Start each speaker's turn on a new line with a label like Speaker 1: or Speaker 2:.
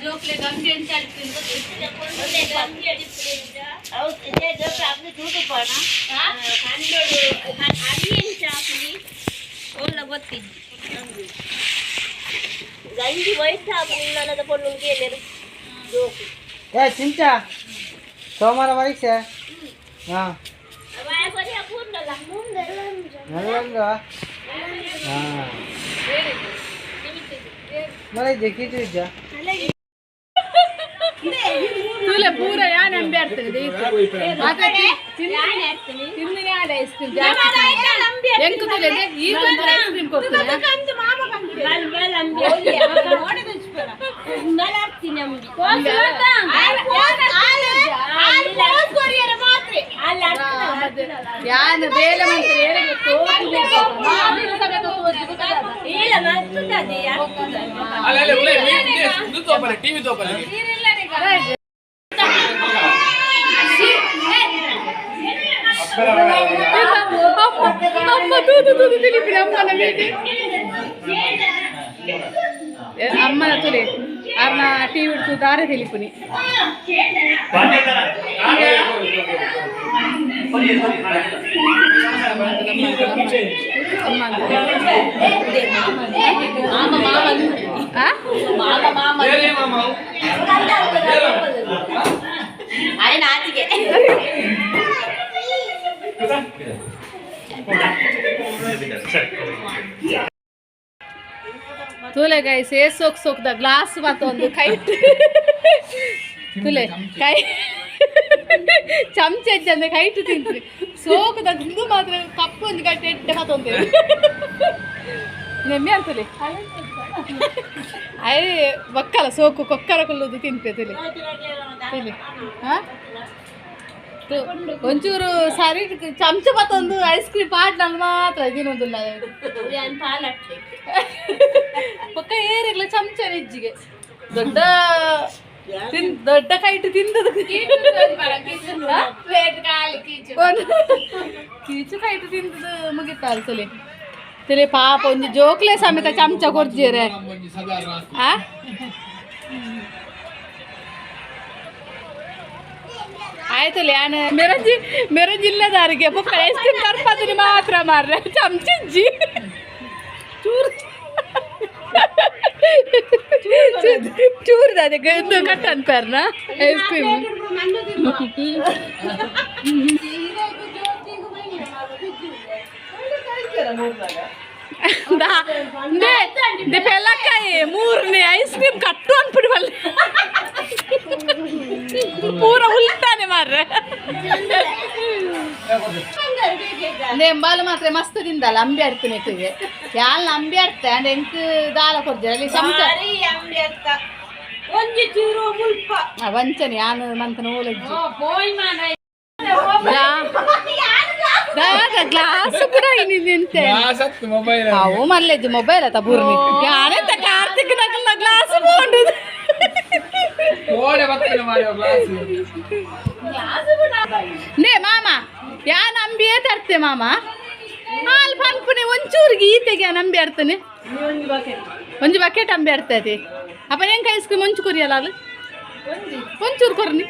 Speaker 1: ಜೋಕ್ಲೆ ಗಂಬಿ ಅಂತ.
Speaker 2: ಅವು ಅಪ್ಪ ತೂತುಪ್ಪಣ ಕಂಡೋಡು ಅಲ್ಲಿ ಎಂಚ ಹಾಕುನಿ ಓಲ್ಲ ಗೊತ್ತಿದ್ದು ಗಂಜಿ ವಯಸ್ಸಾಪುಂಡು ಪೊಣ್ಣು ಕೇಳರು ಜೋಕು.
Speaker 3: ಏ ಚಿಂಚ, ಸೋಮವಾರ ಪರೀಕ್ಷೆ. ಹಾಂ. ನಲ್ಲಂದ. ಹಾಂ, ಮನೆ ಕೀಚು ಇದ್ದ.
Speaker 1: ತೂಲೆ, ಪೂರ ಯಾನ್ ಅಂಬಿ ಆಡ್ತದೆ. ತಿಂದಿನ ಐಸ್ ಕ್ರೀಮ್ ಜಾಸ್ತಿ ಎಂಕ್ ತೂಲೆ ಈ ಐಸ್ ಕ್ರೀಮ್ ಕೊಡ್ತಾರೆ. ಯಾನ್ ಬೇಲೆ ಮಂತ್ರಿ.
Speaker 4: ಅಲ್ಲ ಅಲ್ಲ, ಉಲೈ ಇದು ತೋಪಲೆ, ಟಿವಿ ತೋಪಲೆ.
Speaker 1: ಅಮ್ಮ ತೂದು ತೂದು ತಿಳಿಪಿನ ಅಮ್ಮನ ಮೇಲೆ. ಅಮ್ಮನ ತುಲೆ ಅರ್ನ ಟಿವಿ ಹಿಡ್ತು ದಾರೆ ತಿಳಿಪುನಿ. ಅಮ್ಮ. ಆ?
Speaker 4: ಬೇರೆ ಮಾಮ.
Speaker 2: ಅರೆ, ನಾಚಿಗೆ.
Speaker 1: ತೂಲೆ ಗೈಸ್, ಏ ಸೋಕ್ ಸೋಕ್ದ ಗ್ಲಾಸ್ ಮತ್ತೊಂದು ಕೈ ತುಲೆ ಕೈ ಚಮಚ ಅಂದ್ರೆ ಕೈಟು ತಿಂತ್ರಿ. ಸೋಕದ ತಿಂದು ಮಾತ್ರ ಕಪ್ಪು ಒಂದು ಗಟ್ಟೆ ಎಟ್ಟೆ ಮತ್ತೊಂದು ನೆಮ್ಮೆ ಅಂತಲೆ. ಅಯ್ಯ, ಬಕ್ಕಲ ಸೋಕು ಕೊಕ್ಕರ ಕುಲ್ಲುದು ತಿನ್ಪೆ. ತುಲೆ ತುಲೆ. ಹಾ, ಒಂಚೂರು ಸರಿ ಚಮಚ ಮತ್ತೊಂದು ಐಸ್ ಕ್ರೀಮ್ ಪಾಟ್ನಲ್ಲಿ ಮಾತ್ರ ತಿನ್ನೋದಿಲ್ಲ. ಪಕ್ಕ ಏರಿಗ್ಲ ಚಮಚ ನೆಜ್ಜಿಗೆ ದೊಡ್ಡ ತಿನ್ ದೊಡ್ಡ ಕೈಟು ತಿಂದದು. ಕೀಚು ಕೈಟು ತಿಂದದು ಮುಗಿತಾಲ್. ತುಲೆ ತುಲೆ, ಪಾಪ ಒಂಜಿ ಜೋಕ್ಲೆ ಸಮೇತ ಚಮಚ ಕೊರ್ಜಿರೆ. ಆ ಆಯ್ತು, ಯಾನ್ ಮೆರಂಜಿ ಮೆರಂಜಿ ಇಲ್ಲದಾರಿಗೆ ಬೊಕ್ಕ ಐಸ್ ಕ್ರೀಮ್ ತರ್ಪದಿನಿ ಮಾತ್ರ ಮಾರ್ರೆ. ಚಮಚಿಜ್ಜಿ, ಚೂರು ಚೂರು ಅದಕ್ಕೆ ಒಂದು ಕಟ್ ಅನ್ಪಾರ್ನ ಐಸ್ ಕ್ರೀಮ್. ದೆ ಪೆಲಕ್ಕಾಯಿ ಮೂರನೇ ಐಸ್ ಕ್ರೀಮ್ ಕಟ್ಟು ಅನ್ಬಿಡಿ ಬಲ್ಲೆ. ಪೂರ ಉಲ್ಟಾನೆ ಮಾರ್ರೆ. ನೇಂಬಾಲು ಮಾತ್ರ ಮಸ್ತ್ ತಿಂದಲ್ಲ. ಅಂಬಿ ಆಡ್ತೀನಿ ತುಗೆ ಯಾಲ್ ಅಂಬಿ ಆಡ್ತೆ ಅಂಡ್ ಎಂಕ್ ದಾಲ ಕೊಡ್ತಾರೆ ಅಲ್ಲಿ ಚಮಚ.
Speaker 2: ಒಂಜಿ ಚೂರು ಮುಲ್ಪ.
Speaker 1: ವಂಚನೆ ಯಾನ್ ಮಂತನ ಓಲಜ್ಜಿ ಗ್ಲಾಸ್ ಕೂಡ ನಿಂತೆ.
Speaker 4: ಮೊಬೈಲ್.
Speaker 1: ಅವು ಮಲ್ಲೆಜ್ಜಿ ಮೊಬೈಲ್ ಆತ ಬುರ್ನಿ. ಯಾನೆಂತ ಕಾರ್ತಿಕ್ ನಕಲ್ನ ಗ್ಲಾಸ್ ಬೋಂಡು.
Speaker 4: ಕೋಡೆ ಬರ್ತದೆ ಮಾರ್ರೆ ಗ್ಲಾಸ್.
Speaker 1: ನೇ ಮಾಮ, ಯಾನ್ ಅಂಬಿಯೇ ತರ್ತೆ ಮಾಮ. ಹಾಲು ಪನ್ಪುನೆ ಒಂಚೂರಿಗೆ ಈತೆಗೆ ಯಾನ್ ಅಂಬಿ ಆಡ್ತಾನೆ. ಒಂಜಿ ಬಕೆಟ್ ಅಂಬಿ ಆಡ್ತದೆ. ಅಪ್ಪ ಹೆಂಗೆ ಐಸ್ ಕ್ರೀಮ್ ಒಂಚು ಕೊರಿಯಲ್ಲ ಅದು ಒಂಚೂರು ಕೊರ್ನಿ.